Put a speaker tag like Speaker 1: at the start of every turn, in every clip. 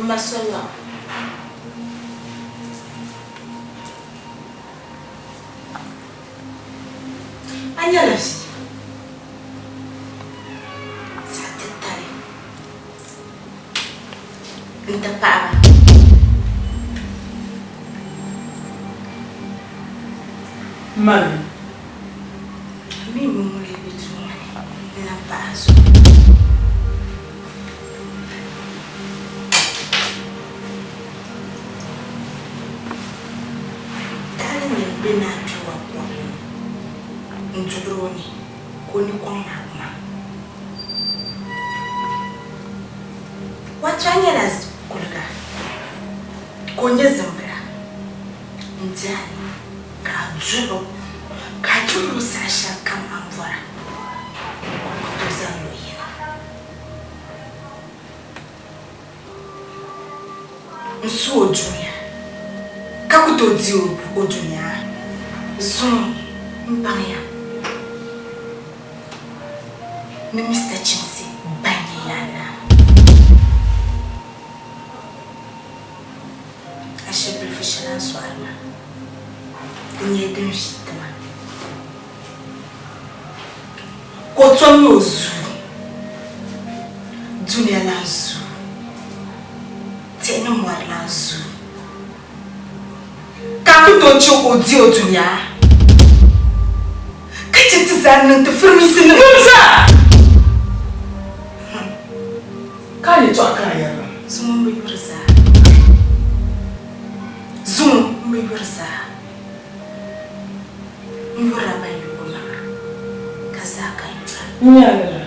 Speaker 1: M ma Solɔɣu. A nyɛla bia zaɣ titali n-ti paɣiba.
Speaker 2: Mani.
Speaker 1: A mi bi ŋuni bɛ duu ŋɔ ni n-lan pahi a zuɣu. Tahali nyin be ni a kpe wa kɔbili ni n-duɣiri o ni ka o ni kɔŋ maa kuma. Wato a nyɛla kuliga ka o nyɛ zimbila n-di a ni ka a duɣ o ka a duɣir o saha shɛli kam a ni bɔra ka o ku tooi zaŋ luɣ yini. N su o dunia, ka ku tooi di o dunia. Zuŋɔ m baŋya ni Mister Chimsi ba n-nyɛ Yaa Naa. A shɛbilifu shɛli a ni sɔɣiri maa, di nyɛla din vi ti ma. Ka o tom ni o zuu dunia lan zuu, tihi ni mɔri lan zuu, ka a ku tooi chɛ o di o dunia, ka chɛ ti zaa niŋ ti firimiinsi nim
Speaker 2: zaa. Ka a yɛtɔɣa ka a yɛri ba.
Speaker 1: Zuŋɔ m-bi yuri zaa. Zuŋɔ m-bi yuri zaa. N yurila ban yu bɛ maŋa, ka zaa ka yura.
Speaker 2: N nya lala,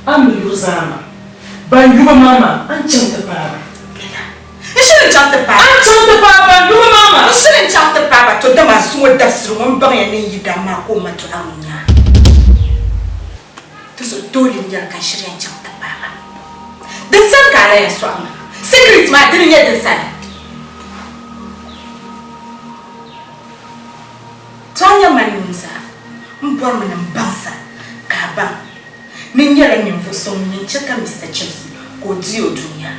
Speaker 2: a ni bi yuri zaa maa, ban yu bɛ maŋa maa, a ni chaŋ ti paai ba.
Speaker 1: Lala, n shiri n-chaŋ ti paai ba.
Speaker 2: A ni chaŋ ti paai ban yu bɛ maŋa maa.
Speaker 1: N shiri n-chaŋ ti paai ba, to dama zuŋɔ dabisili ŋɔ m baŋya ni n yi dam maa ka o ma dɔɣi ŋun nya a. Di zuɣu doole n-nyɛ li ka n shiri yɛn chaŋ ti paai ba. Din sani ka a lahi yɛn sɔɣi ma. Secret maa dini n-nyɛ din sani. To a nya mani ŋun zaa, m bɔrimi ni m baŋ sa ka a baŋ ni n nyɛla ninvuɣ so ŋun yɛn chɛ ka Mister Chimsi ka o di o dunia.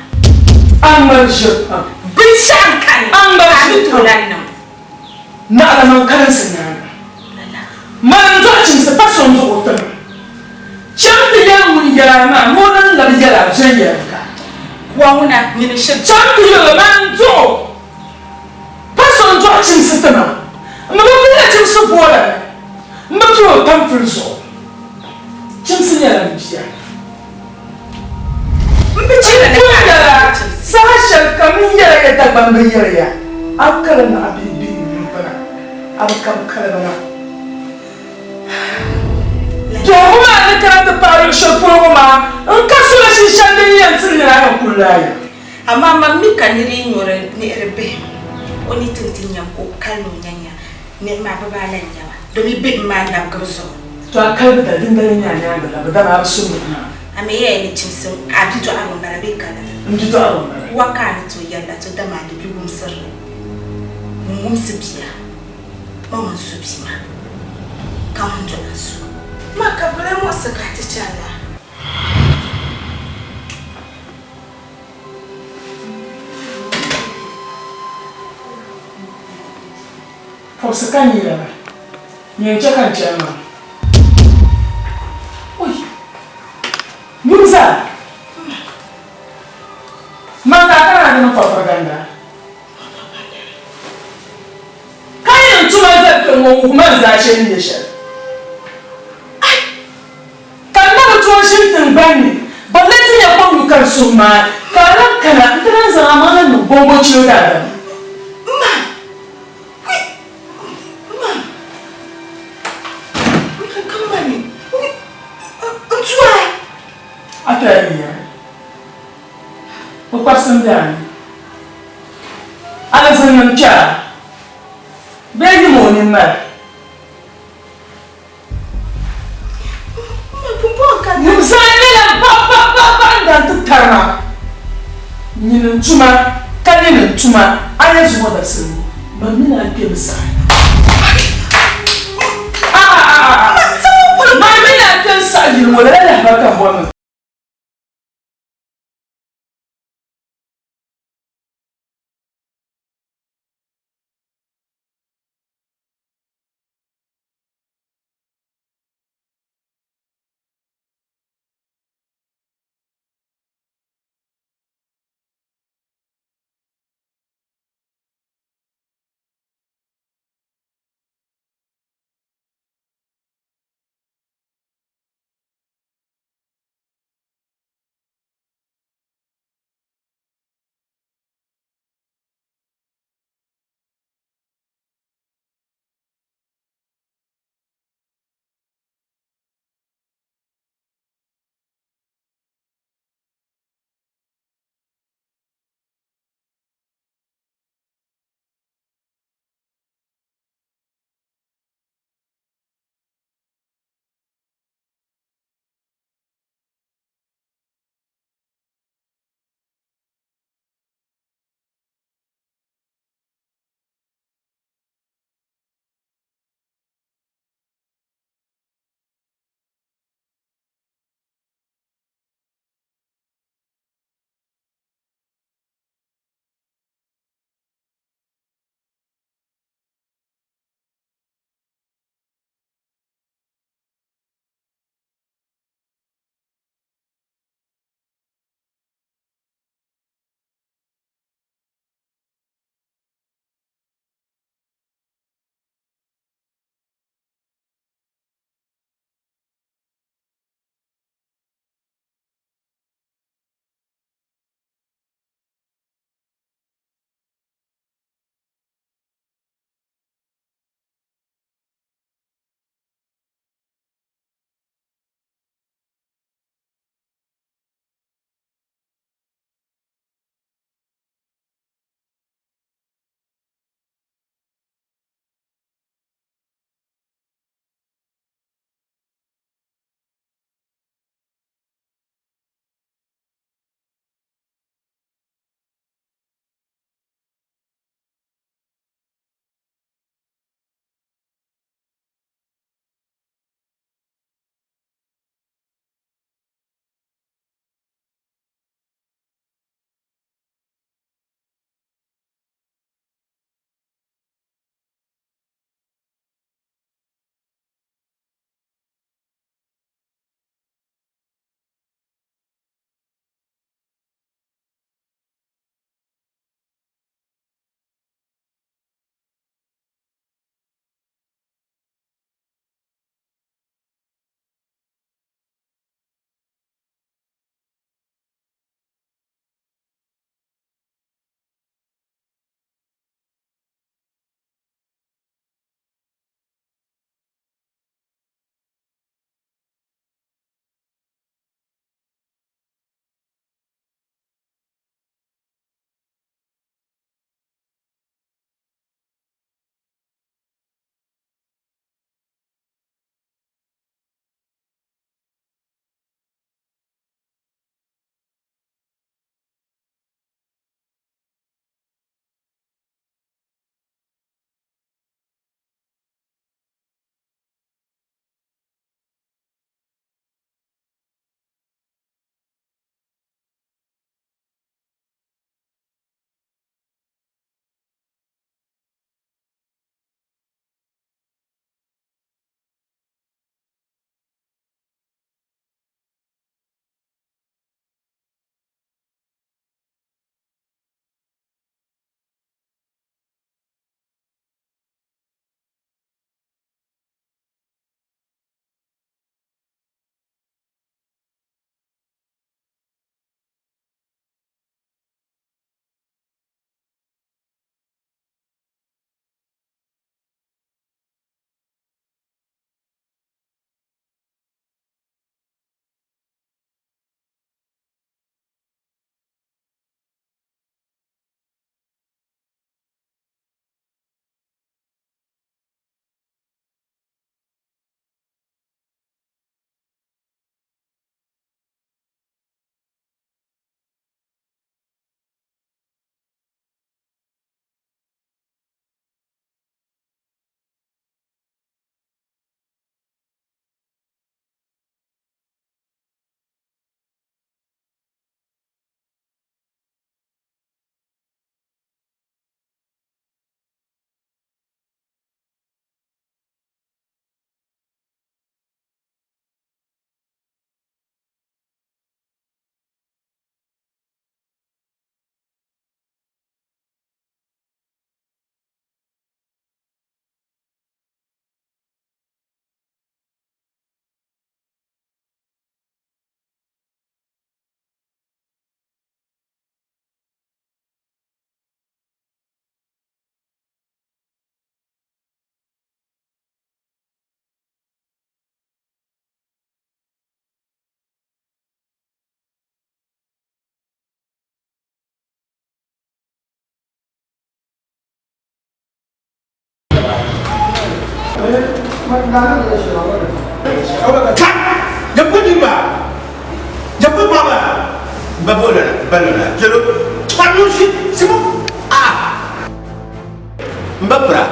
Speaker 2: A ŋmani ʒiri pam.
Speaker 1: Binshɛɣu n-kani
Speaker 2: A ŋmani
Speaker 1: ka a ni
Speaker 2: ʒiri
Speaker 1: tooi
Speaker 2: pam.
Speaker 1: lahi niŋ.
Speaker 2: Naɣila man kalinsi nyaaŋa.
Speaker 1: Lala.
Speaker 2: Mani n-dɔɣi Chimsi pa so n-zuɣ o tiŋa. Cham ti yɛli ŋun yɛl a maa ni o lan labi yɛl a viɛnyɛliŋga.
Speaker 1: Wa ŋuna nyini shiri.
Speaker 2: Cham ti yɛl o, mani n-dɔɣ o. Pa so n-dɔɣi chimsi ti ma. M bi pihila chimsi boola ni, m bi pih o tampuli zuɣu. Chimsi nyɛla m bia.
Speaker 1: M bi chihiri ni
Speaker 2: N
Speaker 1: ka a
Speaker 2: yɛla,
Speaker 1: dɔɣi chimsi.
Speaker 2: Saha shɛli kam n yɛla ya Dagbamba yɛri ya, a bi kali naɣ bihi bee n-yumpina, a bi kabi kali ba na. Biɛhigu maa ni kana ti paai luɣ shɛli polo ŋɔ maa, n ka sola shinshɛli din yɛn tiri nira yɛn kul lahi ya.
Speaker 1: Amaa man mi ka nir yi nyuri niɣiri bihim, o ni ti nti nyam ka o kali ni o nya nya niɣi maa bɛ baa lan nya ba, domi bihim maa nabigibu zuɣu.
Speaker 2: To a kalibu dali dindali n-nyɛ a nyaaŋa la, bɛ dama a bi su niɣi maa.
Speaker 1: A mi yɛya ni chimsim a bidɔɣiriba m-bala bee ka lala?
Speaker 2: M bidɔɣiriba m-bala.
Speaker 1: Wa ka a ni tooi yɛli la, to dama a di bi wumsiri li. Ŋun wumsi bia, ma ŋun su bia maa, ka ŋun dɔɣi n-su. Ma ka bɛ lee muɣisi ka a ti chani la?
Speaker 2: Pɔbisi ka n yila ba, nyɛ n-chɛ ka n chani maa. Oi! Yum zaa! Man ka a kana na ti niŋ pɔpiriganda? Ka yɛn tuma zali kpe ŋɔ wuhi ma n zaashee ni nyɛ shɛli. Ai! Ka n na bi tooi ʒini tiŋgbani ni, bɔ n-lee ti nya kom nyu ka n suhu maai, ka a lan kana nti lan zaŋ a maŋ na niŋ bɔŋgo chilo daadam.
Speaker 1: Ma! Wi! Ma! Ma ka mani! Wi! N tu a!
Speaker 2: A toya ni yɛri, Kpukparisi m-be a ni. Alizinnim kpɛra bee yim o nini mali. Nim zaa nyɛla baɣibaɣibaɣibaɣi n-dan ti tari ma. Nyini n-tuma ka nyini n-tuma, a nya zuŋɔ dabisili ŋɔ, man mi ni a kpɛmi saɣi. Man mi ni a kpɛmi saɣi yili ŋɔ, lala lahibali ka m bɔri ni.
Speaker 3: M ba pira,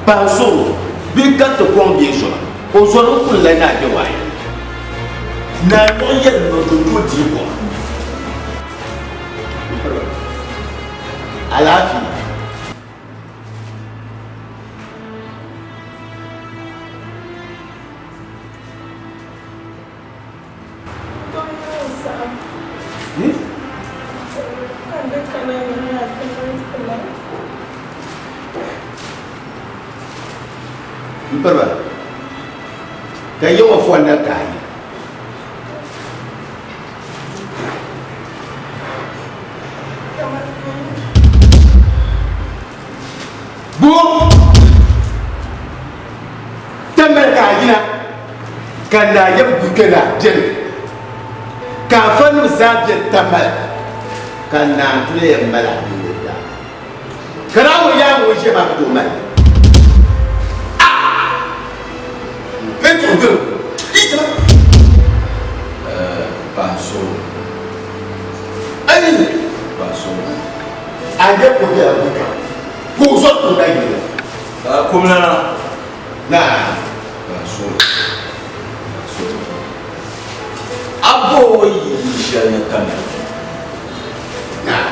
Speaker 3: pahi zuɣu bee ka ti kɔŋ bɛ zɔra, o zɔrimi kuli la ni a bɛ waaya. Naa nyɔɣu yɛli ni o tooi deei buɣa. M piriba, alaafee. M piriba, ka yi ŋɔ fɔnda ka a yi. Bo tamali ka a yina ka naa yab Gukena beni ka afanim zaa be tamali ka naa n-ti yɛn mali a mini o daa. Ka daa ŋɔ yaa ŋɔ ʒiya maa ka tooi mali li. Ah! Bɛ tuhi doli yiɣisima.
Speaker 4: Pahi suɣulo.
Speaker 3: Ayi!
Speaker 4: Pahi suɣulo.
Speaker 3: A nyɛ ka o bela buta ka o zɔri ka o na yina.
Speaker 4: Kumlana.
Speaker 3: Naa.
Speaker 4: Pahi suɣulo. Pahi suɣulo. A bo o yi yili shɛli ni Tamale.
Speaker 3: Naa.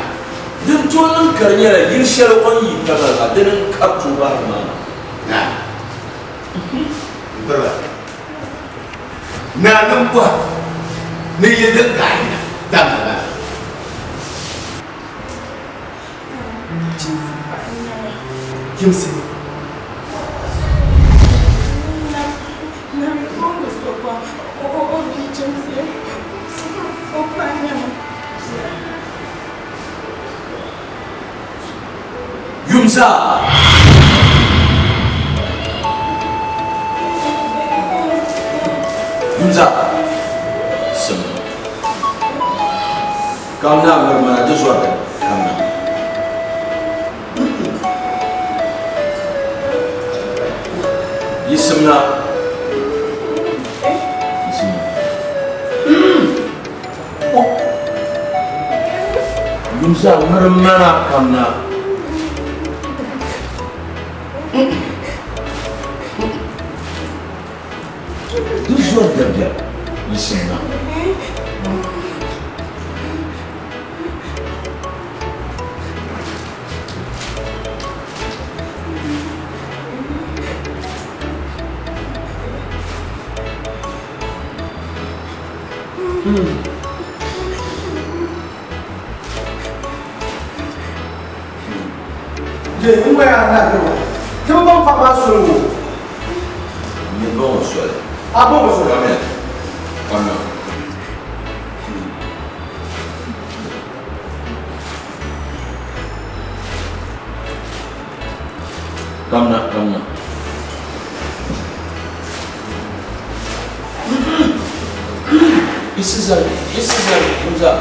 Speaker 4: Din tooi niŋ ka di nyɛla yili shɛli o ni yi Tamale maa dini n-kariti o bahiri maa na.
Speaker 3: Naa. M piriba. Naa niŋ bɔhi ni yili din ka a yina Tamale maa.
Speaker 5: Kimsi.
Speaker 4: Yumsa. Yumsa. Sim. Kamna miri mana di zɔrili kamna. Yisimna. Yisimna. Yumsa miri mana kamna. Di zɔri dabiɛm yisimna.
Speaker 5: Je, n gba yaa na bɛ Ti bi baŋ paɣa maa soli ŋɔ.
Speaker 4: N baŋ o soli.
Speaker 5: A baŋ o soli?
Speaker 4: Come here. Come here. Kamna, kamna. Isiza, isiza, Musa.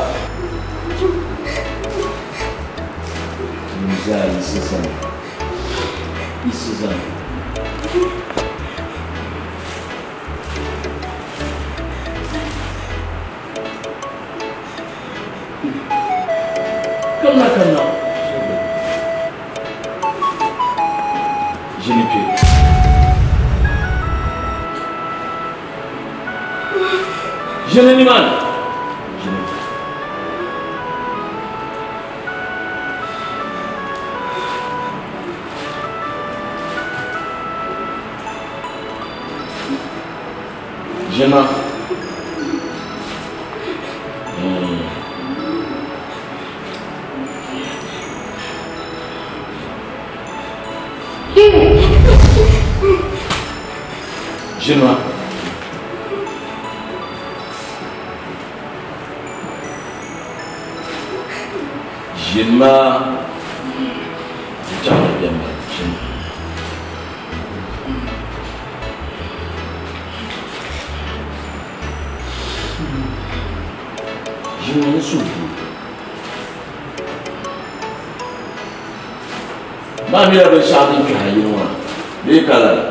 Speaker 4: Musa, isiza. Isiza. Kamna, kamna. Ʒini kpe. Ʒini nimaani. Ʒini. Ʒini. Ʒini. Ʒini maa n-chaŋ ni bɛn ʒini. Ʒini n suhu. Maa mila binshɛɣu din kpɛhi yini maa bee ka lala?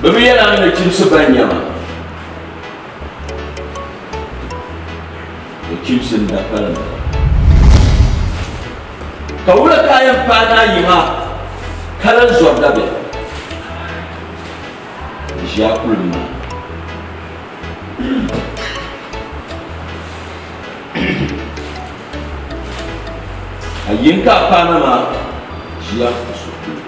Speaker 4: Bɛ bi yɛl a mi ni chimsi ba n-nyɛ ma. Bɛ chimsi n dapali m-bala. Ka wula ka a yɛn paai naa yiŋa ka lan zɔri dabiɛm? N ʒi a kulim maa. A yiŋ ka a paana maa ʒiya a suhukpeeni.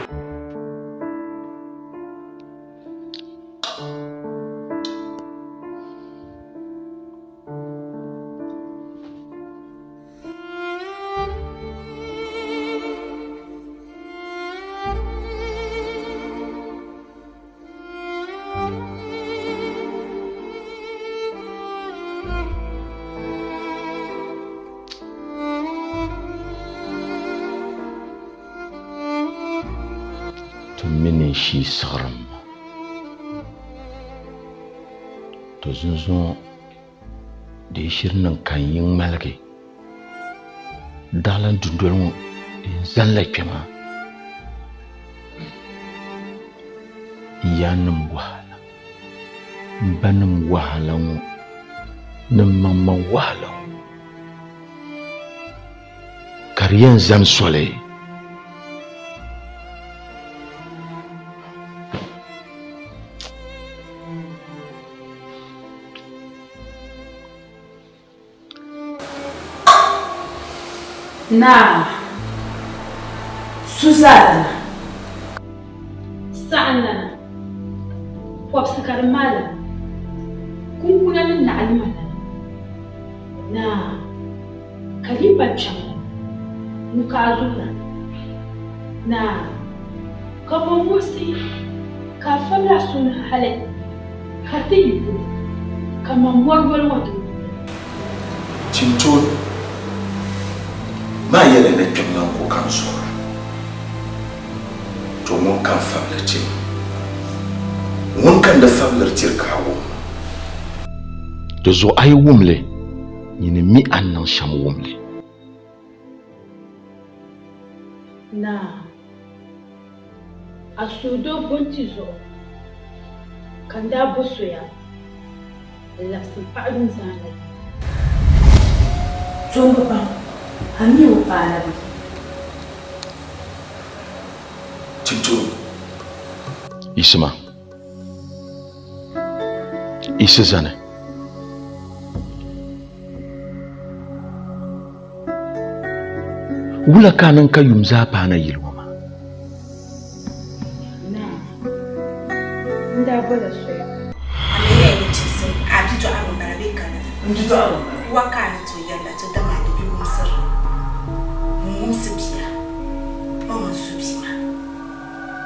Speaker 6: Ti mini n shii siɣirim ma, to zuŋzuŋ di yi shiri niŋ ka n yi ŋmaligi daɣilan dundoli ŋɔ di yɛn zanila kpe maa. N yaannim wahala, m banim wahala ŋɔ ni m maŋmaŋ wahala ŋɔ ka di yɛn zani soli.
Speaker 7: Naa, Suzana. Saɣinlana, kɔbisi ka di maali kunkuna ni naɣilima lana. Naa, Kalipa kpiɔŋlana, Nukaazulana. Naa, ka bɔ muɣisi ka a fabila a suhu ni hali ka di ti yi kuli kaman mɔri yoli ŋɔ din kuli.
Speaker 8: Tintoon maa yɛli ni kpiɔŋlan ko ka n zɔra, to ŋun ka n fabili ti ma. Ŋun ka n di fabiliri tiri ka a wum ma.
Speaker 6: Di zuɣu a yi wum li, nyini mi a ni niŋ shɛm wum li.
Speaker 7: Naa, a suhudoo bunti zuɣu ka n daa bo soya n-labisi m paɣ yum zaa na yi.
Speaker 1: Zombi pam, a mi o paai la bɛ?
Speaker 8: Tintoon.
Speaker 6: Yiɣisima, yiɣisi zani. Wula ka a niŋ ka yum zaa paana yili ŋɔ maa?
Speaker 7: Naa, n daa bola soya.
Speaker 1: A mi yɛli ni chimsi a bidɔɣiri m-bala bee ka lala?
Speaker 2: M bidɔɣiri m-bala.
Speaker 1: Wa ka a ni tooi yɛli la to dama a di bi wumsiri li. Ŋun wumsi bia, o ŋun su bia maa,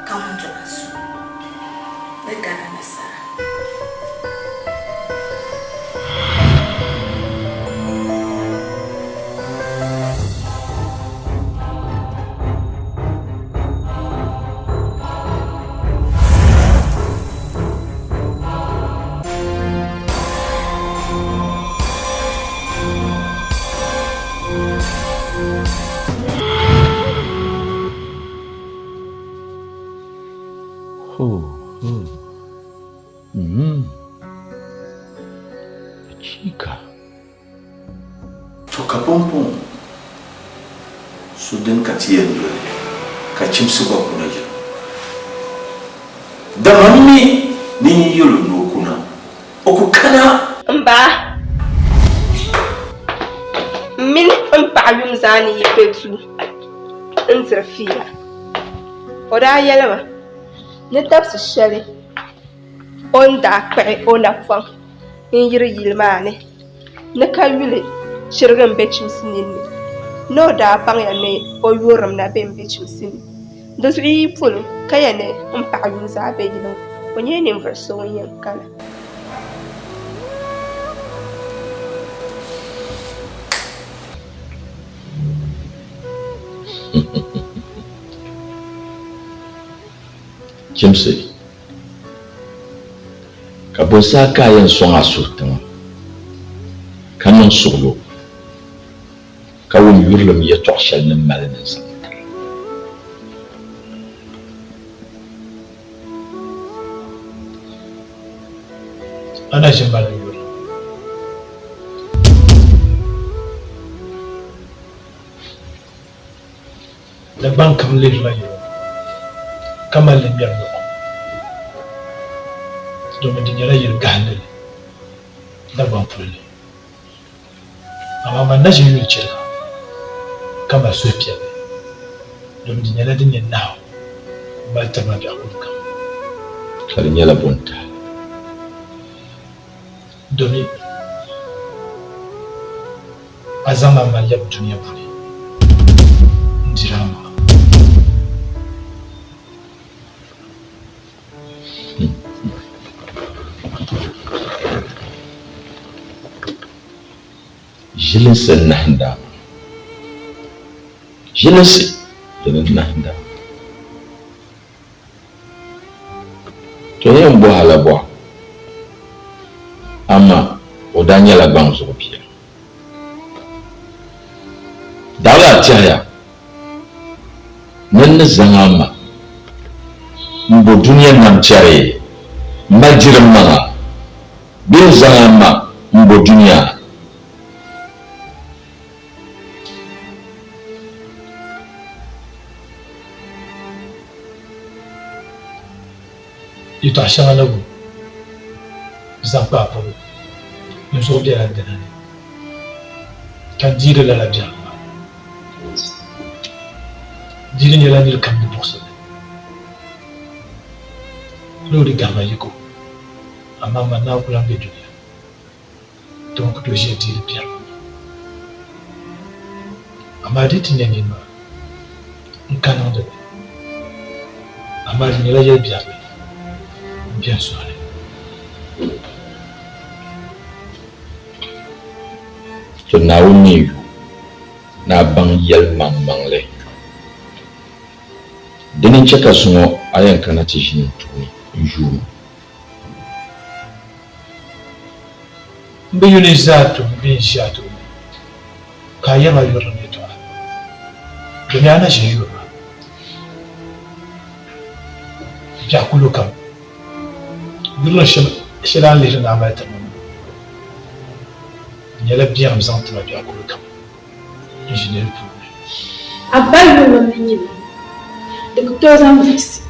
Speaker 1: ka ŋun dɔɣi n-su di gari nasara.
Speaker 6: Ho, ho. Mm. Achiika.
Speaker 8: To ka pumpɔŋɔ so din ka ti yɛn doli ka chimsi gba kuna yili. Dama m mi ni n yi yɛl o ni o kuna, o ku kana.
Speaker 9: M ba, m mini m paɣa yum zaa ni yi kpe duu n-diri fiila. O daa yɛli ma ni dabisi shɛli o ni daa kpuɣi o napɔŋ n-yiri yili maa ni ni ka yuli chirigi m-be chimsi ninni ni o daa baŋya ni o yurilim na be m-be chimsi ni. Di zuɣu yi polo ka ya ni m paɣa yuli zaa be yili ŋɔ, o nyɛla ninvuɣ so ŋun yɛn kana.
Speaker 6: Chimsi, ka bɔnsaa ka a yɛn sɔŋ a suhu tiŋa, ka niŋ suɣilo, ka wum yurilim yɛtɔɣ shɛli ni mali ni n zaŋ tiri.
Speaker 10: A na ʒi mali n yuri. Dagbaŋ kam lihirila yuri ka mali li ŋmɛri yɔɣu domin di nyɛla yili gahinli Dagbaŋ puli ni. Amaa man na ʒi yuli chiriga ka mali suhupiɛlli domin di nyɛla din nyɛ nahu m-mali tiri ma biɛɣu kuli kam.
Speaker 6: Ka di nyɛla bɔ n-tahi?
Speaker 10: Domi a zaŋ ma mali lɛbi dunia puuni n-diri a maŋa.
Speaker 6: Ʒilinsi n-nahinda a maŋa. Ʒilinsi dini n-nahinda a maŋa. To yɛn bɔhi a la bɔhigu, amaa o daa nyɛla gbaŋ zuɣu bia. Daɣila a tɛhiya ni n ni zaŋ a ma m-bo dunia namtɛri m-mali diri m maŋa bee n zaŋ a ma m-bo dunia?
Speaker 10: Yɛtɔɣ shɛŋa na gu zaŋ kpa a polo, n zuɣu bela n dina ni, ka n deeri lala biɛhigu maa. Di di nyɛla nir kam ni buɣisi li ni o di gahima yiko, amaa man naa ku lan be dunia. To n ku tooi ʒiya deeri biɛhigu ŋɔ. Amaa di ti nya nini maa, n ka niŋdi li. Amaa di nyɛla yɛl biɛrili m-be n suhu ni.
Speaker 6: To Naawuni ni yu ni a baŋ yɛlimaŋmaŋli. Dini n-chɛ ka zuŋɔ a yɛn kana ti ʒini n tooni n-yu ma.
Speaker 10: M bi yu ni ʒe a tooni bee n-ʒi a tooni ka a yɛri ma yurilim yɛtɔɣa, domi a na ʒi n-yuri ma biɛɣu kulo kam. Yurilim shɛli a ni lihiri ni a mali tiri ma ŋɔ, di nyɛla biɛrim zaŋ ti ma biɛɣu kulo kam n ʒinɛli puuni.
Speaker 7: A ba yurilim ni nyɛ li, di ku tooi zaŋ buɣisi.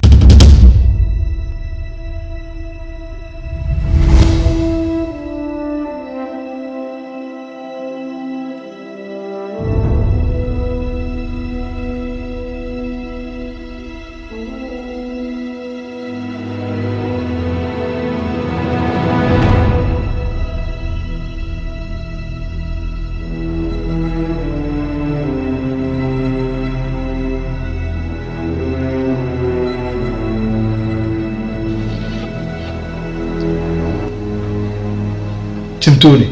Speaker 10: Tim tooni.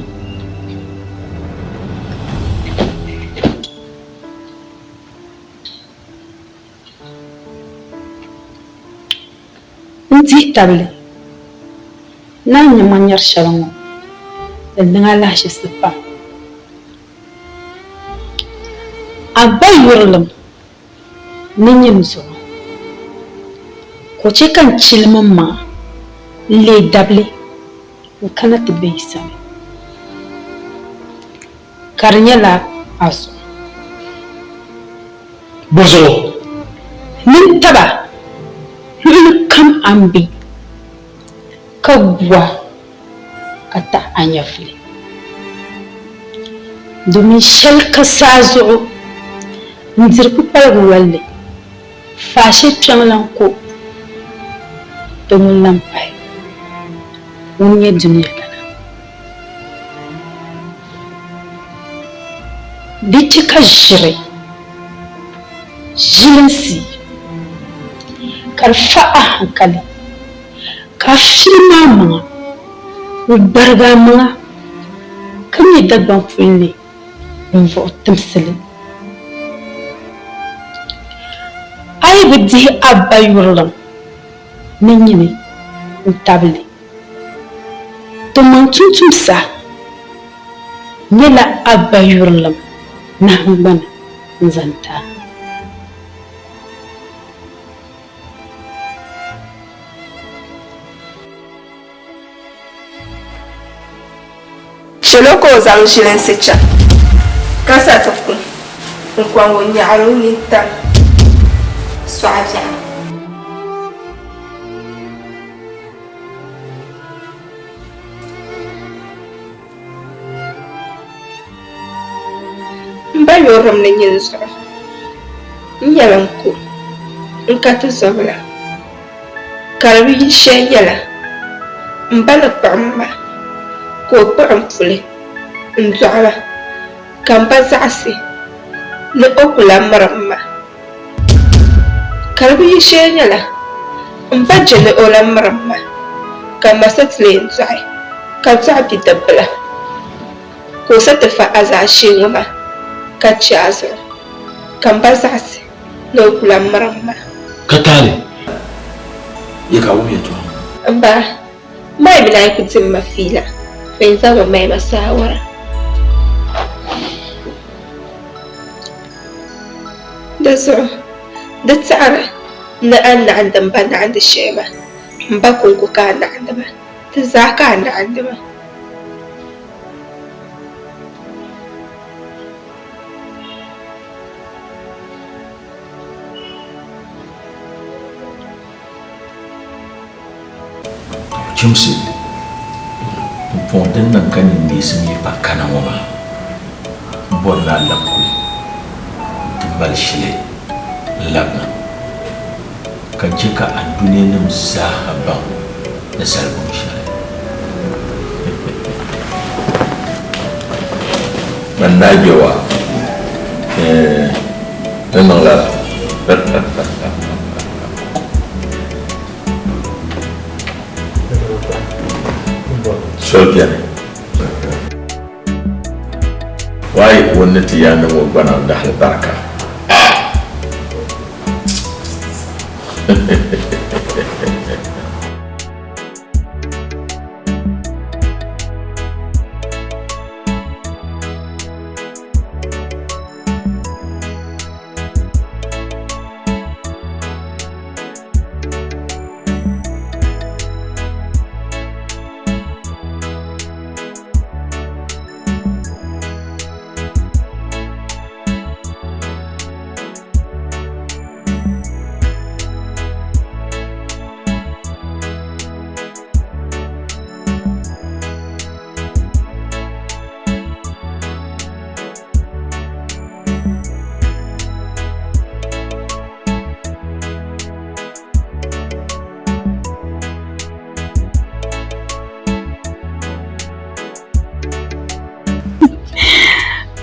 Speaker 7: N dihi tabili ni a ni nya ma nyari shɛli ŋɔ, di niŋ a lahiʒibisi pam. A ba yurilim ni nyɛ n zuɣu, ka o chɛ ka n chilim m maŋa n-leei dabili n-kana ti be yi sani, ka di nyɛla a zuɣu.
Speaker 10: Bɔzuɣu?
Speaker 7: Nini taba luɣili kam a ni be, ka gu a ka taɣi a nyɛvili. Domin shɛli ka saa zuɣu n-diri kpukpaligu walli, faashee kpiɔŋlan ko di ŋun lan pahi, ŋun nyɛ dunia lana. Di chɛ ka ʒiri ʒilinsi ka di fa a haŋkali, ka a filim a maŋa n-gbarigi a maŋa ka nyɛ Dagbaŋ pulini ninvuɣ timsili. A yi bi dihi a ba yurilim ni nyini n-tabili. Timaŋ tumtumsa nyɛla a ba yurilim nahingbana n-zaŋ ti a.
Speaker 9: Salo ka o zaŋ ʒilinsi chaŋ, ka sa ti ku n-kɔŋ o nyaɣiri o nintam sɔɣi biɛɣu. M ba yurilim ni nyini zuɣu, n nyɛla n ko, n ka tizɔbila, ka di bi yi shɛli yɛla, m ba ni kpuɣi m ma, ka o kpuɣi m puli n-dɔɣi ma, ka m ba zaɣisi ni o ku lan miri m ma. Ka di bi yi shɛli nyɛla, m ba je ni o lan miri m ma, ka m ma sa ti lee dɔɣi, ka dɔɣi bidibbila, ka o sa ti fa a zaashee ŋɔ maa ka chɛ a zuɣu, ka m ba zaɣisi ni o ku lan miri m ma.
Speaker 6: Ka taali ya ka a wum yɛtɔɣa ŋɔ?
Speaker 9: M ba, Mai mi naan ku dim ma fiila, bɛn zaŋmi mali ma saawara. Di zuɣu di taɣiri ni a naɣindi m ba naɣindi shɛli maa, m ba kɔŋko ka a naɣindi maa, ti zaa ka a naɣindi maa.
Speaker 6: Chimsi, pumpɔŋɔ din niŋ ka ninneesim yi pa kana ŋɔ maa, m bɔri ni a lab kuli nti mali shili n-labina, ka n chɛ ka andunianim zaaha baŋ ni zali buŋ shɛli. Man Naa Gbɛwa, ɛɛh, ni niŋ lala. Soli beni. Wai ŋun ni ti yaa niŋ o gbana n-dahili barika.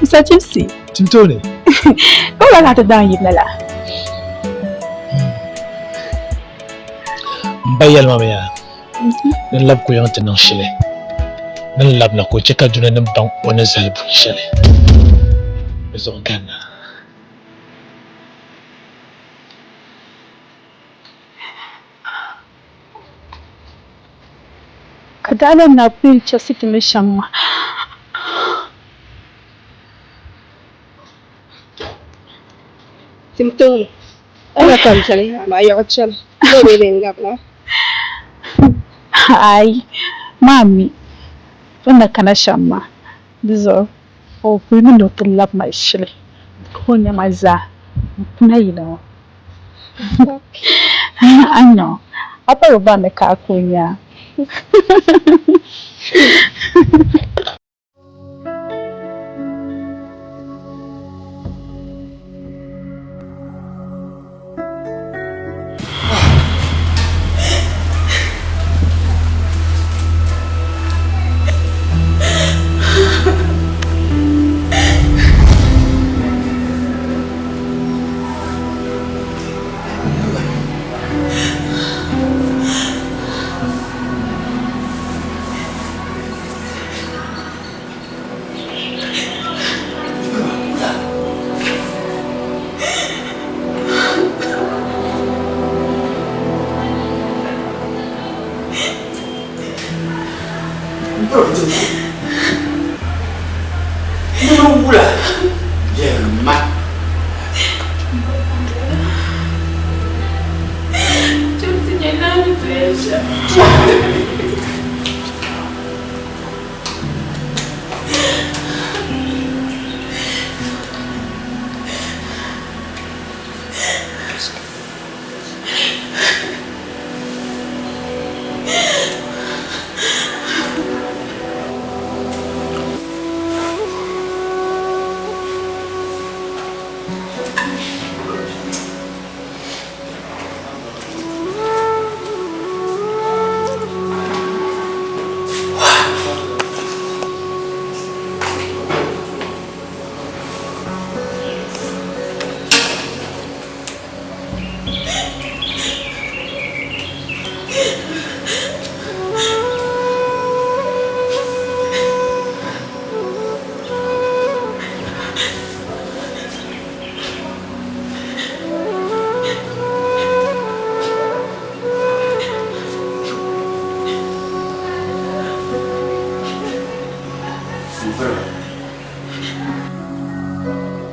Speaker 7: Musa Chimsi.
Speaker 10: Timtooni.
Speaker 7: Ka wula ka ti daŋ yibina la?
Speaker 10: M ba yɛli ma mi yaa. Ni n labi kuliŋ ti niŋ shili, ni n labina ka o chɛ ka dunianim baŋ o ni zali bun shɛli. Di zuɣu n kanna.
Speaker 7: Ka daa lan na kul chɛsi ti ni shɛm maa.
Speaker 9: Timtooni. Ala ka n chani yaa maa yaɣi chani ni o bee n labina.
Speaker 7: Aai, maa mi o ni na kana shɛm maa, di zuɣu o kuli mi ni o ti labi ma shili ka o nya ma zaa n-kuna yili ŋɔ. A nya o, a pa bi baŋ ni ka a ku nya a.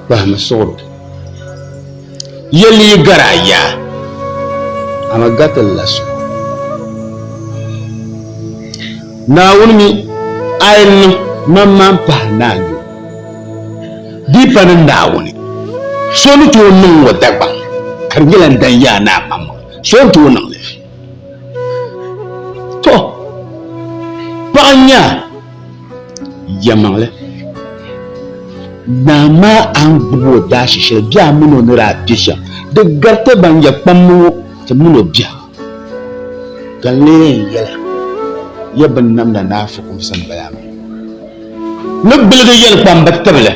Speaker 11: Kpahimi suɣuro. Yɛlli yi gari a yaa, a mi gariti li la suɣuro. Naawuni mi a yi niŋ maŋmaŋ pahi naan yi o. Di yi pa ni Naawuni, so ni tooi niŋ ŋɔ Dagbaŋ ka di nyɛla n dan yaa ni a maŋmaŋa, so ni tooi niŋ li. Tɔ! Paɣa n-nyɛ a, yɛlimaŋli, naa maa a ni gbubi o daashi shɛli bee a min o ni daa be shɛm, di gariti ban yɛ kpamba ŋɔ ti min o biɛhigu. Ka n lee yɛn yɛla, Ya binnamda naa fukumsi m-bala maa ni biligi yɛli kpamba tibili,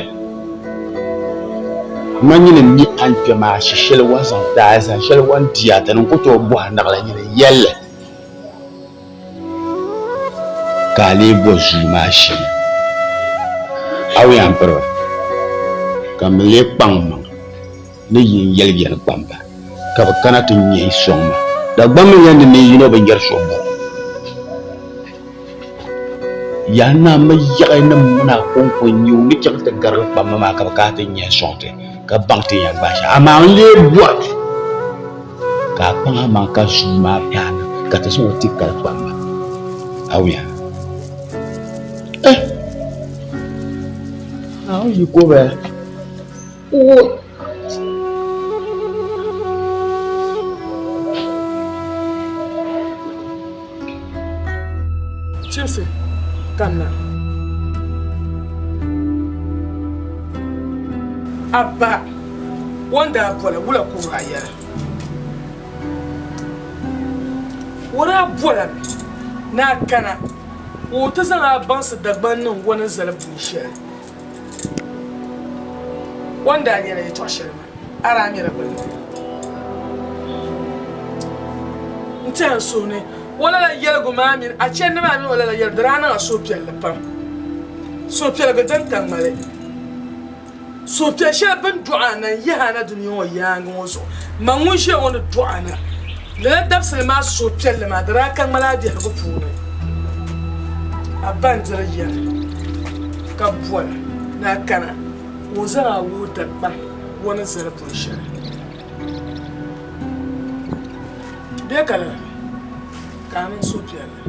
Speaker 11: Man nyini m-mi a ni kpe maa shi shɛli o ni zaŋ ti a zan shɛli o ni di a dini n-ku tooi bɔhi naɣila nyini yɛli li ka a lee bo zuu maa shee. A wuya m-piri ba, ka m mi lee kpaŋ m maŋa ni yi n-yɛli yɛli kpamba ka bɛ kana ti nya yi sɔŋ ma. Dagbaŋ mi yɛn ni ni yino bi nyari so buɣim. Yaa naa mi yaɣi ni mini a kɔŋko n-nyɛ o ni chaŋ ti garigi kpamba maa ka bɛ kana ti nya n-sɔŋ ti ka baŋ ti yɛn gbaai shɛm. Amaa n lee bɔrimi ka a kpaŋ amaŋ ka zuu maa paana ka ti zaŋ o ti kali kpamba. A wuya? Eh! Naawuni yiko bala.
Speaker 2: Chimsi kanna. Abba o ni daa bola wula ka o daa yɛli? O daa bolami ni a kana ka o ti zaŋ a baŋsi Dagbaŋ niŋ o ni zali buu shɛli. O ni daa yɛli yɛtɔɣ shɛli maa, a daa mi di gbunni. N tɛha n suhu ni o lala yɛligu maa mini a chandi maa mini o lala yɛligu di daa niŋ a suhupiɛlli pam. Suhupiɛligu din ka ŋmali. Suhupiɛl shɛli bɛ ni dɔɣi a na n-yihi a na dunia ŋɔ yaaŋa ŋɔ zuɣu. Man ŋun ʒiya ŋɔ ni dɔɣi a na lala dabisili maa suhupiɛlli maa di daa ka ŋmali a biɛhigu puuni. A ba n-diri yɛli ka boli ni a kana ka o zaŋ a wuhi Dagbaŋ o ni zali buni shɛli. Bee ka lala ka a niŋ suhupiɛlli.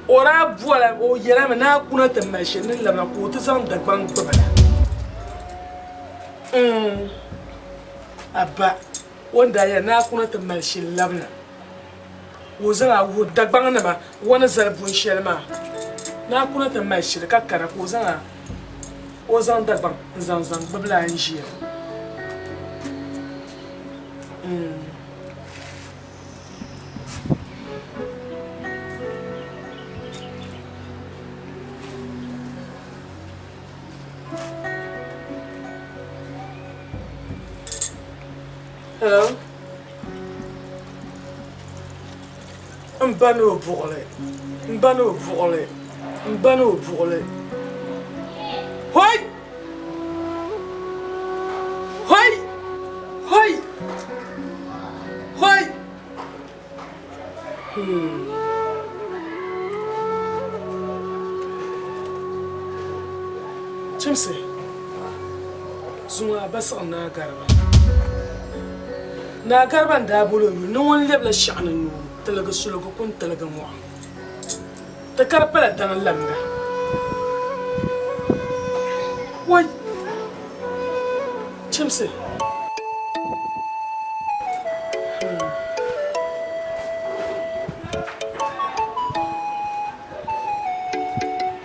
Speaker 2: O daa bola o yɛlimi ni a kuna ti mali shɛli ni labina ka o ti zaŋ Dagbaŋ gbubi la. Mm. A ba, o ni daa yɛli ni a kuna ti mali shɛli labina ka o zaŋ a wuhi Dagbaŋnima o ni zali buni shɛli maa ni a kuna ti mali shɛli ka kana ka o zaŋ a o zaŋ Dagbaŋ n-zaŋ zaŋ gbubi la a ni ʒiya. Mm. Hello? N ba ni o buɣili, n ba ni o buɣili, n ba ni o buɣili. Hoi! Hoi! Hoi! Hoi! Hmm. Chimsi, zuŋɔ a ba siɣi Naa Gariba. Naa Gariba n-daa boli o yuli ni ŋun lɛbila shɛɣu ni nuu tiligi suligu ku n-tiligi mɔɣu. Ti kari pala daŋ lamda. Wai! Chimsi!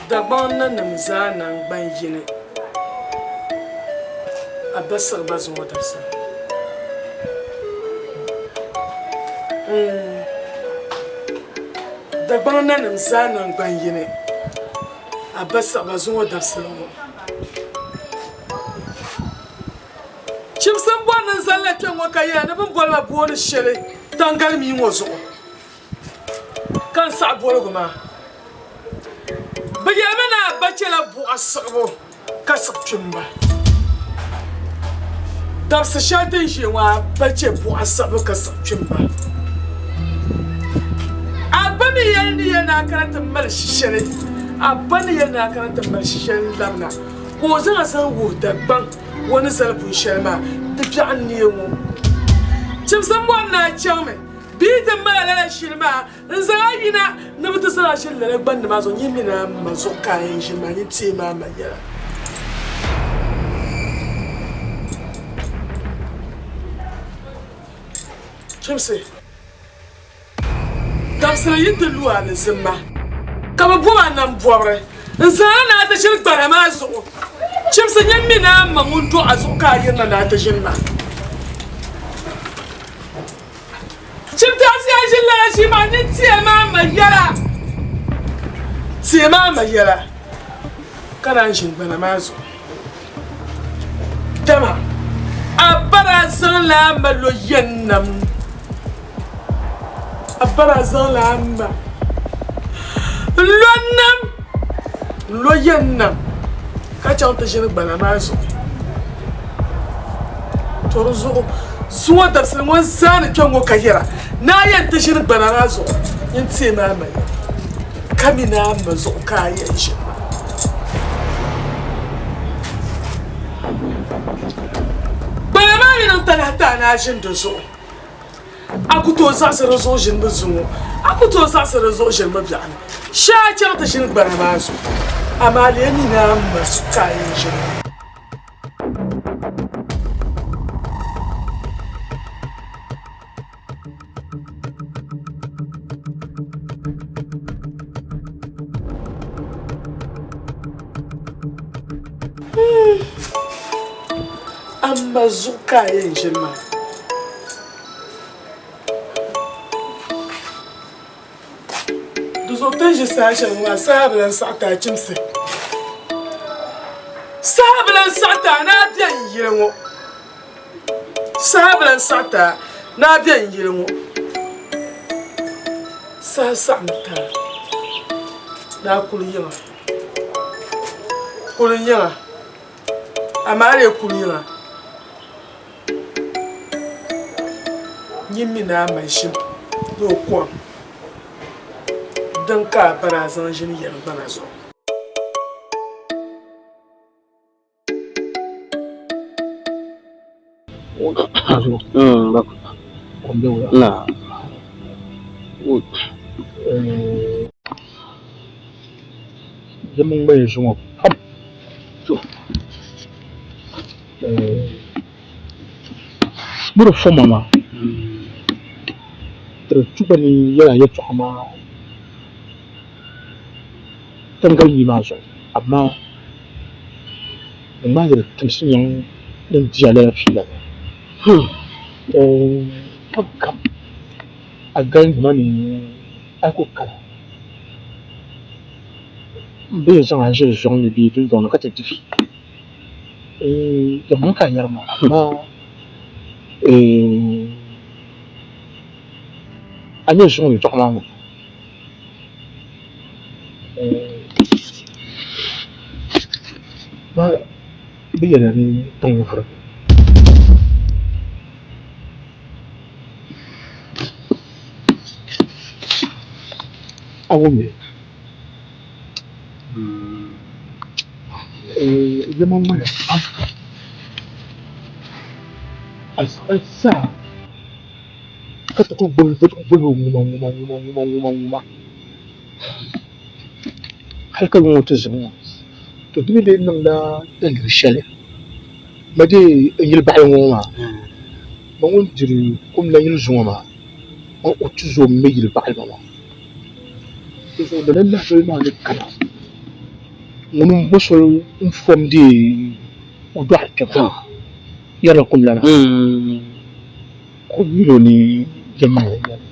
Speaker 2: Dagbaŋ nanim zaa naŋgban yini, a ba siɣi ba zuŋɔ dabisili. Dagbaŋ nanim zaa naŋgban yini, a ba siɣi ba zuŋɔ dabisili ŋɔ. Chimsi m-bɔri ni n zalila kpe ŋɔ ka yɛla ni bɛ ni boli ma booni shɛli taŋgalimii ŋɔ zuɣu ka n saɣi boligu maa. Bɛ yɛlimi ni a ba chɛla buɣa siɣibu ka siɣi kpimba. Dabisi shɛli din ʒiya ŋɔ a ba chɛ buɣa siɣibu ka siɣi kpimba. A ba ni yɛli ni yɛli ni a kana ti mali shi shɛli, a ba ni yɛli ni a kana ti mali shi shɛli n-labina ka o zaŋ a zaŋ wuhi Dagbaŋ. O ni zali pun shɛli maa, di biɛɣu n-neei ŋɔ. Chimsi m-bɔri ni a chaŋmi bee ti mali a lala shili maa n-zaŋ a yina ni bɛ ti zaŋ a ʒili lala gbandi maa zuɣu. Nyin mini a ma zuɣu ka a yɛn ʒini maa, nyin teemi a ma yɛla. Chimsi. Dabisili yi ti lu a ni zimma, ka bɛ bom a nam bɔbiri n-zaŋ a na a ti ʒini gbana maa zuɣu. Chimsi nyɛ m mini a ma ŋun dɔɣ a zuɣu ka a yirina ni a ti ʒini maa. Chimtaasi a ʒini lala ʒii maa ni teemi a ma yɛla, teemi a ma yɛla ka naan ʒini gbana maa zuɣu. Dama a ba daa zaŋla a ma lo yɛn nam. A ba daa zaŋla a ma n-lo nam, n-lo yɛn nam ka chaŋ ti ʒini gbana maa zuɣu. To di zuɣu zuŋɔ dabisili ŋɔ zaa ni kpɛŋ ŋɔ ka yɛra ni a yɛn ti ʒini gbana maa zuɣu nyin teemi a ma yɛla ka mi ni a ma zuɣu ka a yɛn ʒini maa. Gbana maa mi niŋ talahi ti a ni a ʒini di zuɣu. A ku tooi zaɣisi di zuɣu ʒinibu zuŋɔ, a ku tooi zaɣisi di zuɣu ʒinibu biɛɣuni. Shee a chaŋ ti ʒini gbana maa zuɣu, amaa lee mi ni a ma ka a yɛn ʒini maa. A ma zuɣu ka a yɛn ʒini maa. Di zuɣu ti ni ʒi saha shɛli ŋɔ maa saha bi lan saɣi ti a chimsi. Saha bi lan saɣi ti a ni a be n yili ŋɔ. Saha bi lan saɣi ti a ni a be n yili ŋɔ. Saha saɣimi ti a ni a kuli yiŋa. Kuli yiŋa. Amaa a lee kuli yiŋa. Nyin mi ni a ma ʒim ni o kom din ka a ba daa zaŋ ʒini yɛli gbana zuɣu.
Speaker 10: Bɛ di foma maa di tu gba ni yɛla yɛltɔɣa maa tiŋgbani mii maa zuɣu amaa di ŋmanila di timsi nyaŋ din diya lala fiila maa kam kam a galinima ni a ku kana bɛ yɛn zaŋ a ʒili zɔŋ ni bee dundɔŋ ni ka ti di vi. Yɛlimaŋli ka a yɛri maa amaa a ni zaŋ yɛltɔɣa maa ŋɔ bɛ yɛliya ni tiŋ vuri. A wummi. Yɛma ŋmani pam saha ka ti kuli gbubi ŋuma ŋuma ŋuma ŋuma ŋuma ŋuma hali ka ŋɔ ti zimi ŋɔ to di mi lee niŋla daliri shɛli ma dee n yili baɣali ŋɔ maa ma ŋun diri kum la yili zuŋɔ maa o tuzo m-mi yili baɣali maa. Di zuɣu lala lahibali maa ni kana ŋuni m-bo soli n-fom deei o dɔɣiri kpɛma maa yɛrila kumlana ka o yɛl o ni yɛlimaŋli n-nyɛ li.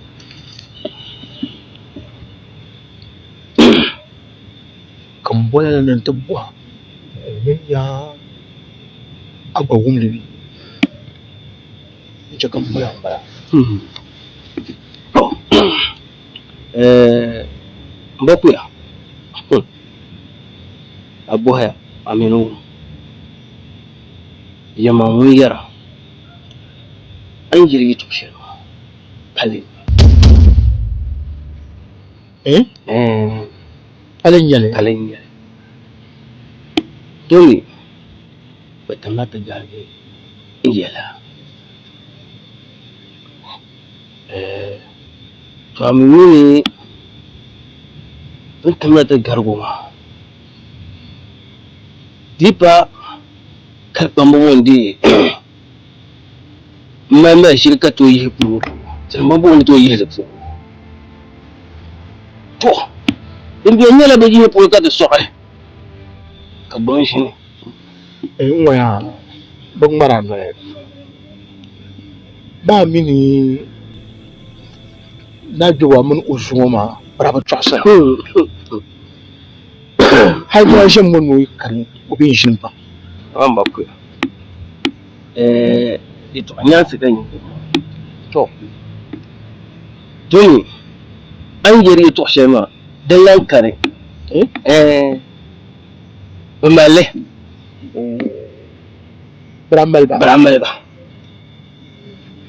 Speaker 10: Ka m boli a na ni n ti bɔhi n ni nya a gba wum li bee? N-chɛ ka m boli a m-bala.
Speaker 12: M ba kuya, a bɔhaya a mini o yɛma ŋun yɛra a ni yɛli yɛtɔɣ shɛli maa pali.
Speaker 10: Pali n-nyɛ li?
Speaker 12: Pali n-nyɛ li. Domi bɛ Bɛ timla ti garigi n yɛl a, To a mi mi ni bɛ ni timla ti garig o maa, di yi pa kali kpamba ŋɔ n-dii m-mali mali shili ka tooi yihi puu ŋɔ puuni, tinim bɔ ni tooi yihi li puu ŋɔ. To, din beni nyɛla bɛ yihi puu ka ti sɔɣi ka gbaŋ ʒini.
Speaker 10: N ŋɔya bi ŋmara noli maa mini Naa Gbewa mini o zuŋɔ maa bɛ daa bi tɔɣisira. Hali bɛ daa ʒimi ŋɔ ni o yi kani o bee n-ʒini baŋ.
Speaker 12: Amaa m ba kuya, yɛtɔɣ nyaansi ka nyɛ
Speaker 10: Tɔ!
Speaker 12: Domi a ni yɛri yɛtɔɣ shɛli maa din lan kani. Bɛ mali li.
Speaker 10: Bɛ daa mali ba.
Speaker 12: Bɛ daa mali ba.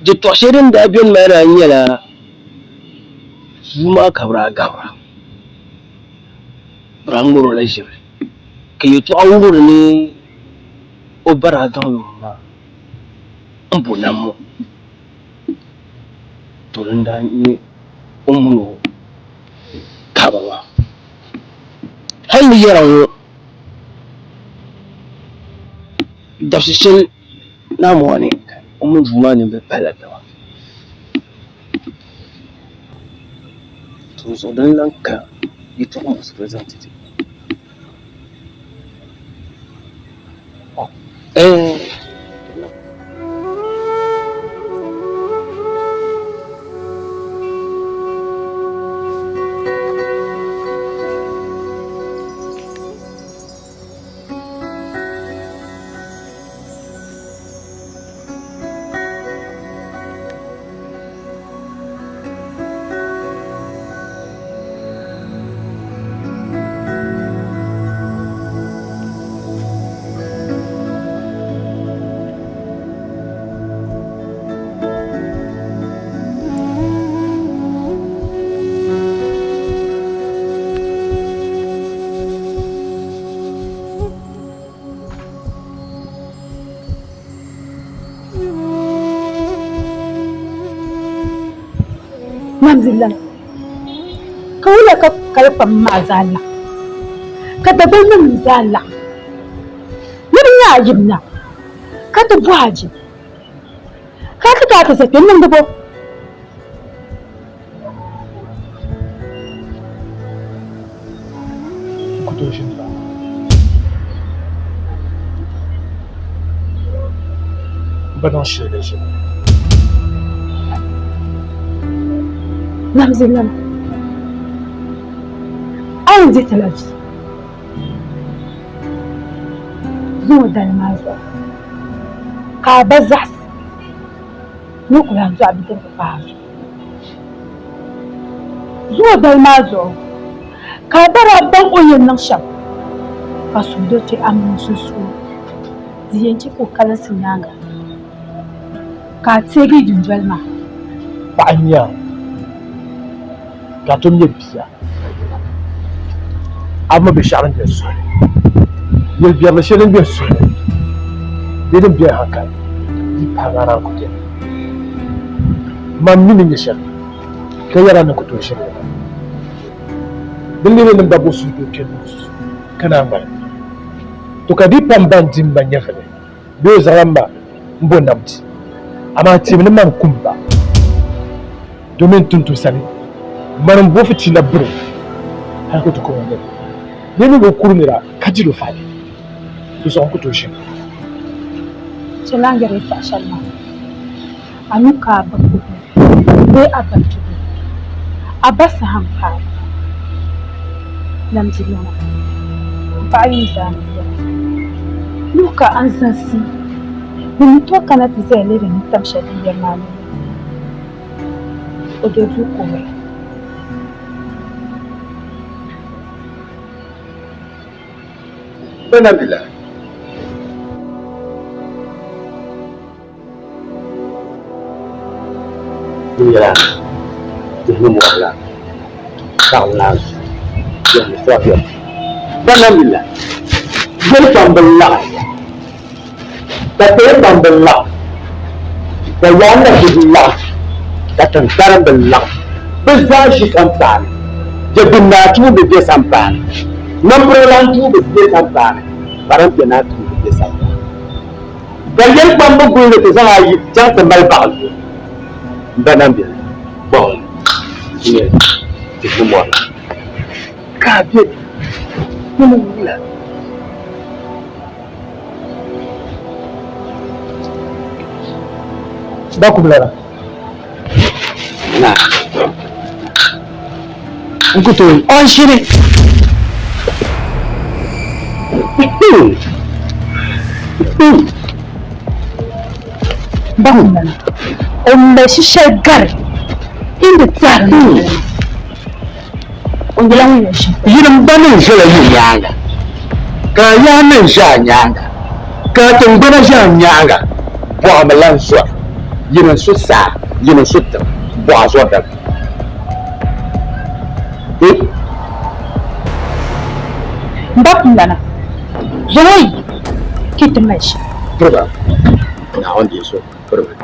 Speaker 12: Yɛtɔɣ shɛli din daa beni maa daa nyɛla zuu maa ka bɛ daa gabira. Bɛ daa ŋmari o la ʒiri ka yɛtɔɣa wuhiri ni o ba daa zaŋla o ma m-bo nam ŋɔ. To din daa nyɛ o mini o kaba maa. Hal ni yɛra ŋɔ dabisi shɛli Naawuni o mini duu maa nini palila taba. Dinzuɣu din lan ka yɛtɔɣ muɣisirili zaŋ ti ti.
Speaker 7: Namdilana, ka wula ka kali kpam maa zaa laɣim, ka Dagbannim zaa laɣim ni bɛ nya a yimna ka ti bɔh a jini, ka a ti ka a ti za kpe n-niŋdi bɔ?
Speaker 10: N ku tooi ʒini ba. M ba niŋ shili di ʒini.
Speaker 7: Namdilana, a yɛn di ti la vi zuŋɔ dali maa zuɣu ka a ba zaɣisi ni o ku lan dɔɣi bidirigu paai a zuɣu. Zuŋɔ dali maa zuɣu ka a ba daa baŋ o ni yɛn niŋ shɛm ka suhudo kpe a mini o sunsuuni. Di yɛn chɛ ka o kalinsi nyaaŋa ka a teegi yi dundoli maa.
Speaker 10: Paɣa n-nyɛ a, ka a tom nyɛ bia. A bi mi binshɛɣu din be n suhu ni. Yɛlibiɛrili shɛli din be n suhu ni bee din be n haŋkali ni yi paagi a naan ku beni. Man mi ni nyɛ shɛli ka yɛra ni ku tooi ʒiri li maa. Din lee ni n ba bo suhudoo kpe n suhu ka naan ŋmalim. To ka di pa m ba n-di m ba nyɛvili bee o zaŋla m ma m-bo nam ti. Amaa teemi ni man ku m ba domin n tumtumsa ni mani m-bo fitiila biri hal ka ti ku ŋɔ nyɛli. Bee mi bi kuri nira ka diri o faali, di zuɣu n ku tooi ʒini.
Speaker 7: Chɛ lan yɛri yɛtɔɣ shɛli maa, a mi ka a ba kuhi bee a ba tuhi a ba saha m-paai namdilana m paɣa yum zaa ni yɛla. Nuhu ka a ni zaŋ si di ni tooi kana ti zaya lihiri ni tam shɛli din yɛri maa ni o do duu kuhira.
Speaker 3: Banabila.
Speaker 12: Di nyɛla tihi ni mɔri la ka di naan yɛli sɔfiya. Banabila. Doli kpam bi laɣim.
Speaker 13: Ka teebaŋ bi laɣim, ka yaa nahi bi laɣim, ka tiŋkparim bi laɣim, bɛ zaa ʒi sampaani. Jɛgbun-naa tuumbi be sampaani, Ŋmampirilan tuumbi be sampaani, Kparimpiɛ-naa tuumbi be sampaani. Ka yɛlikpamba guli ni ti zaŋ a yi chaŋ ti mali baɣa zuɣu m-ba Nambili bɔhili n-nyɛ tihi ni mɔri la. Ka a be ni ni wula?
Speaker 10: Bakumlana.
Speaker 13: Naa. N ku tooi o n shiri.
Speaker 7: Bakumlana. O mali shi shɛli gari hindi tɛhiri ni o nyɛla ŋun yɛn ʒi.
Speaker 13: Yini m ba ni ʒɛla yi nyaaŋa, ka a yaa mi ʒe a nyaaŋa, ka a tiŋgbana ʒe a nyaaŋa, bɔɣimi lan zɔra. Yini n-su saa, yini n-su tiŋa, bɔɣa zɔri dabam.
Speaker 7: M ba Kumlana, zaŋ o yi ka yi ti mali shɛm.
Speaker 13: Piriba, Naawuni deei so, piriba.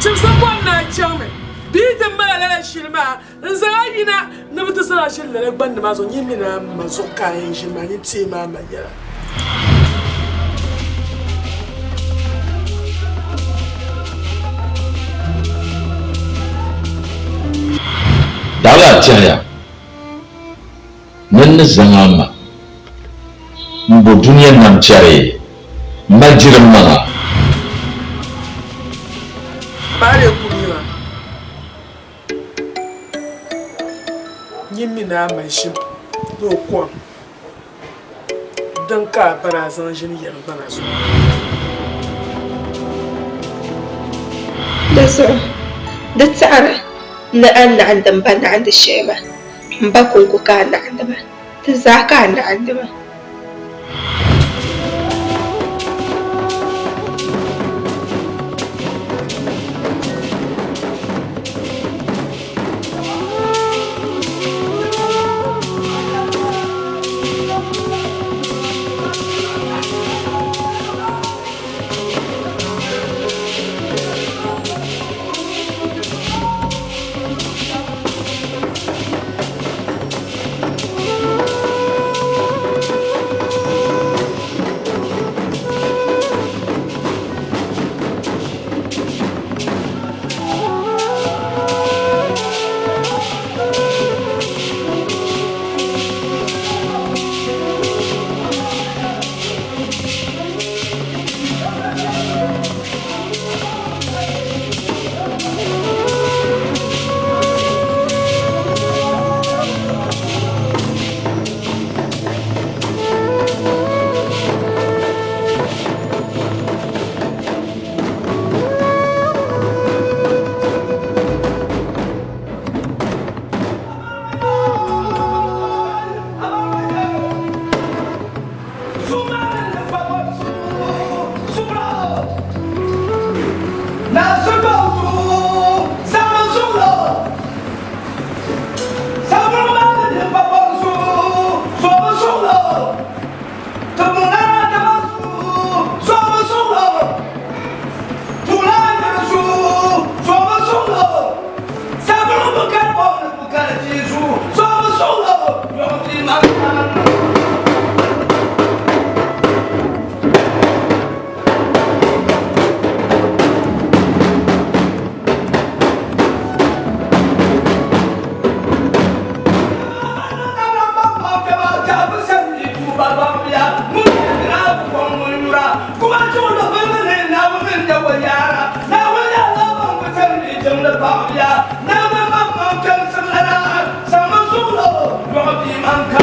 Speaker 2: Chimsi bɔri ni a chaŋmi bee ti mali a lala shili maa n-zaŋ a yina ni bɛ ti zaŋ a shili lala gbandi maa zuɣu nyin mini a ma zuɣu ka a yɛn ʒini maa nyin teemi a ma yɛla.
Speaker 6: Daɣila a tɛhiya ni n ni zaŋ a ma m-bo dunia nam chɛri m-mali jiri m maŋa?
Speaker 2: Maali kum yiŋa. Nyin mini a ma ʒim ni o kom din ka a bari a zaŋ ʒini yɛli gbana zuɣu.
Speaker 9: Di zuɣu di taɣiri ni a naɣindi m ba naɣindi shɛli maa, m ba kɔŋko ka a naɣindi maa, ti zaa ka a naɣindi maa.
Speaker 14: bia Naawuni maŋmaŋ kpɛmsim lana Zaŋmi zuɣulo yɔɣu bia man ka.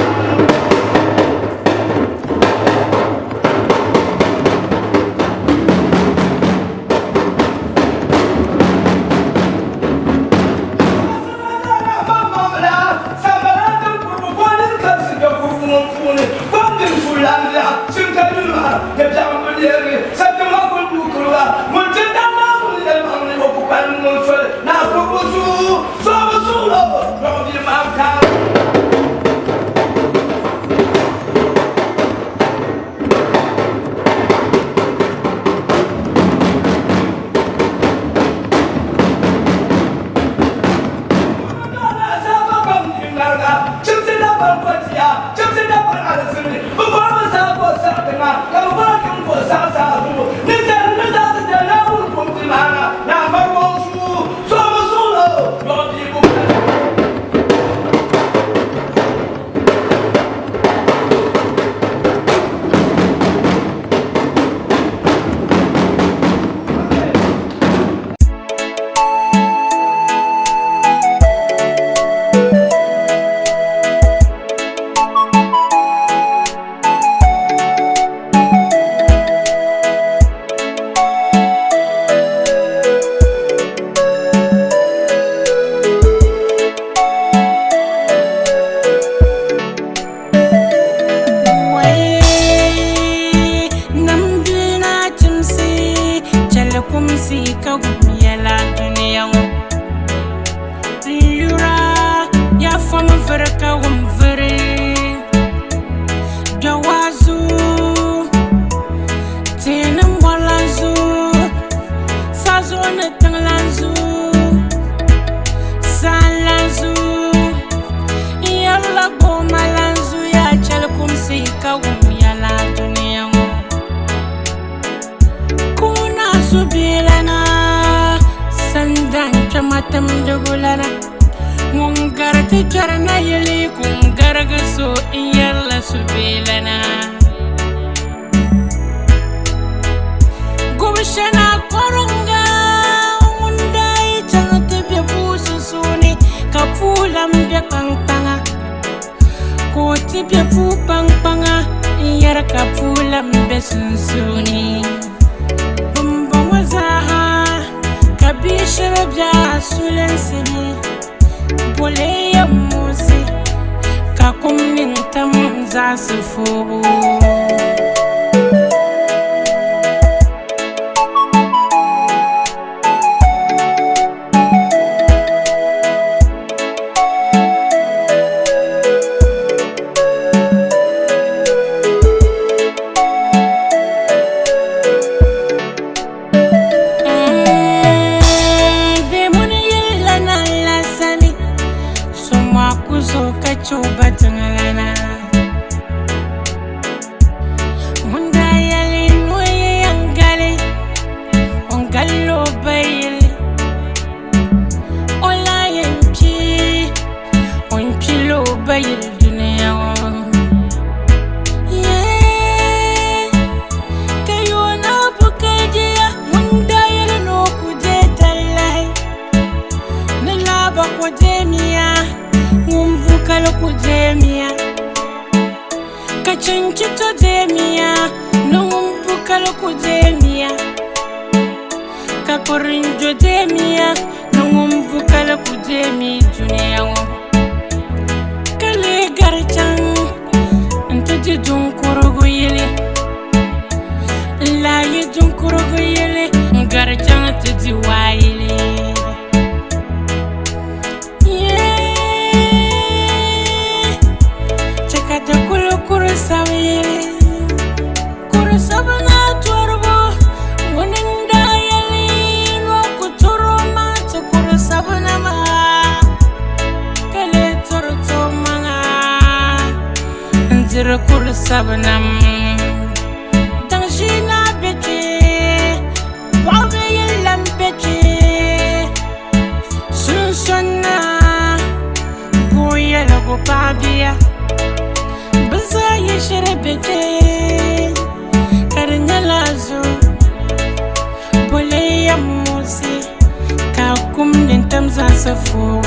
Speaker 15: Yusufu.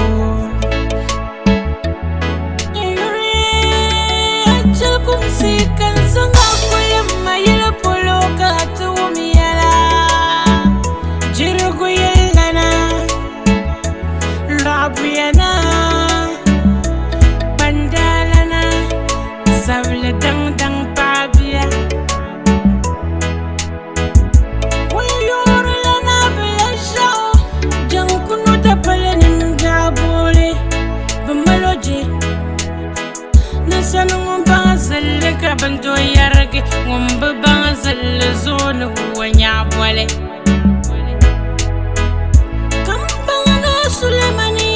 Speaker 15: Yuri kumsi kan zaŋ a kuli ma yili polo ka a ti wum yɛla. Jirigu yillana, lɔɣubuyana, kpandalana, zabili daŋ daŋ paɣabia. Ŋun yuurila bila ʒiɛɣu, jaŋkunu dapali nim biɛɣu booli, bɛ mali o je. Ninsali ŋun baŋ zilli ka bindoo yɛrigi, ŋun bi baŋ zilli zooni o nyaɣa boli. Kambaŋ naa Sulemani,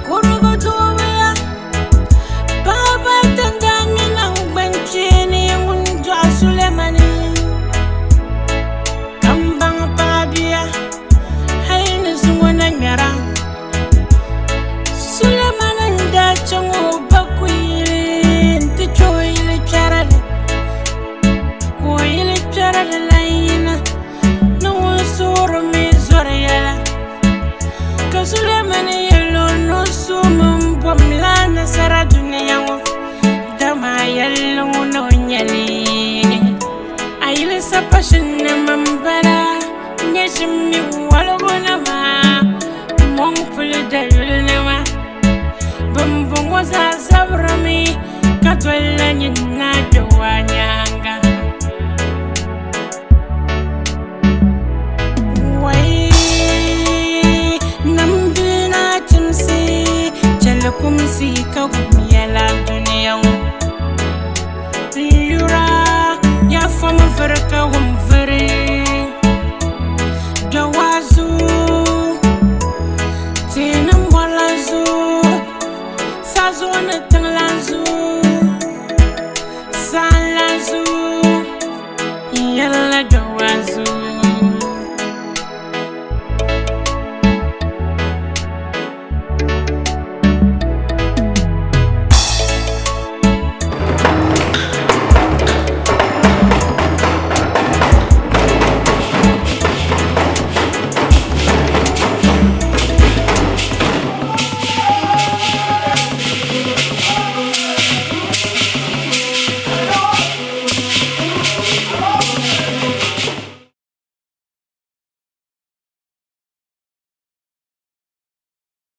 Speaker 15: kurugu toobila, paɣaba ata n-daa ŋme naŋgbankpeeni ŋun dɔɣi Sulemani. Kambaŋ paɣabia, hali ni zuŋɔ na ŋmɛra. Sulemani n-daa chaŋ o ba kuyili nti kpe o yili kpɛrili. Ka o yili kpɛrili lan yina ni ŋun suhurimi zɔri yɛla. Ka Sulemani yɛl o ni o suhimi m-bɔmla nasara dunia ŋɔ, dama a yɛlli ŋuna o nya li. A yili sapashinnima m-bala nyɛ ʒimi waligunima, mɔŋ puli dayulinima. Bɛmbɔŋɔ zaa zabirimi ka dolila nyin naa kpɛwaa nyaaŋa. Wai, nambili naa chimsi, chɛli kumsi ka gum yɛla dunia ŋɔ. N yura ya fom vuri ka wum vuri. Dɔwaazu, tihi ni mɔri zuɣu, saa zuɣu ni tiŋlan zuɣu, saan lan zuɣu, n yɛlila dɔwaazu.